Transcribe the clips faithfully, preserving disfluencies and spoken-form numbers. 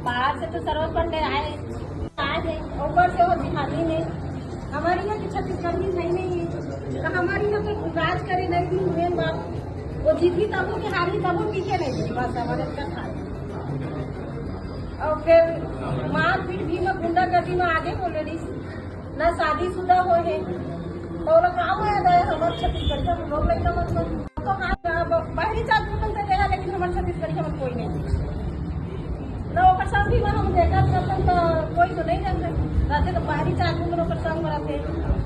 बाहर से तो सर्वस्व पढ़ने आए, आए हैं, ऊपर से वो बिहारी ने। हमारे यहाँ की छत्तीसगढ़ी नहीं, नहीं है, तो हमारे यहाँ तो राज करे नहीं भी हुए बाप। वो जीती तब वो, कि हारी तब वो, पीछे नहीं थी, बस हमारे का था। और फिर मारपीट भी में, गुंडागर्दी में आगे बोले रही, ना शादीशुदा हो है, तो वो लोग काम आया था हमारे छत्तीसगढ़ का, हम लोग लड़का मतलब तो हाँ, बाहरी जात में तो गया, लेकिन हमारे छत्तीसगढ़ का कोई नहीं। ना ओकर संग भी हम देखत रहते तो कोई तो नहीं जानते। रहते तो बाहरी से आदमी मन ओकर संग में रहते।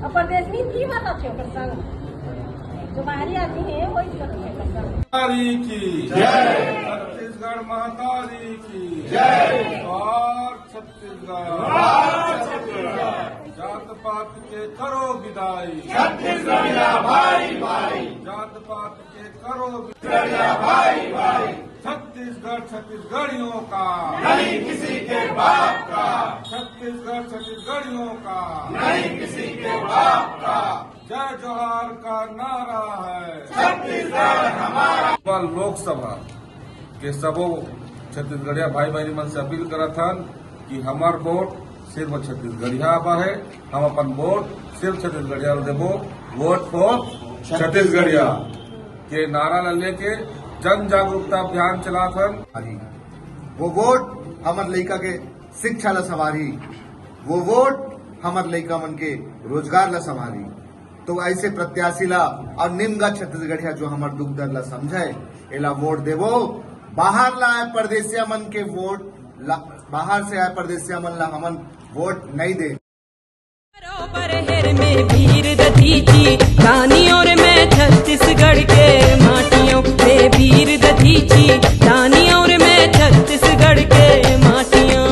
और परदेसी भी बात आते ओकर संग। जो बाहरी आदमी है, वही करते हैं ओकर संग। महतारी की जय। छत्तीसगढ़ महतारी की जय। और छत्तीसगढ़। जात पात के करो विदाई। छत्तीसगढ़िया भाई भाई। जात पात के करो विदाई। भाई भाई। छत्तीसगढ़ छत्तीसगढ़ियों का। नहीं किसी के बाप का। छत्तीसगढ़ छत्तीसगढ़ियों का। नहीं किसी के बाप का। जय जोहार का नारा है। छत्तीसगढ़ हमारा। लोकसभा के सबो छत्तीसगढ़िया भाई बहनी मन से अपील करत हन कि हमर वोट सिर्फ छत्तीसगढ़िया बर है। हम अपन वोट सिर्फ छत्तीसगढ़िया ल देबो। वोट फॉर छत्तीसगढ़िया के नारा ल लेके जन जागरूकता अभियान चलात हन। वो वोट हमर लइका के शिक्षा ला संवारी, वो वोट हमर लइका मन के रोजगार ला संवारी। तो ऐसे प्रत्याशी ला और निमगा छत्तीसगढ़िया जो हमर दुख दर्द ला समझे, एला वोट देबो। बाहर ला आए परदेसिया मन के वोट ला, बाहर से आए परदेसिया मन ला हमन वोट नहीं दे। बरोबर हेर में भीर दधीची, दानी और मैं छत्तीसगढ़ के माटियों में भीर दधीची, दानी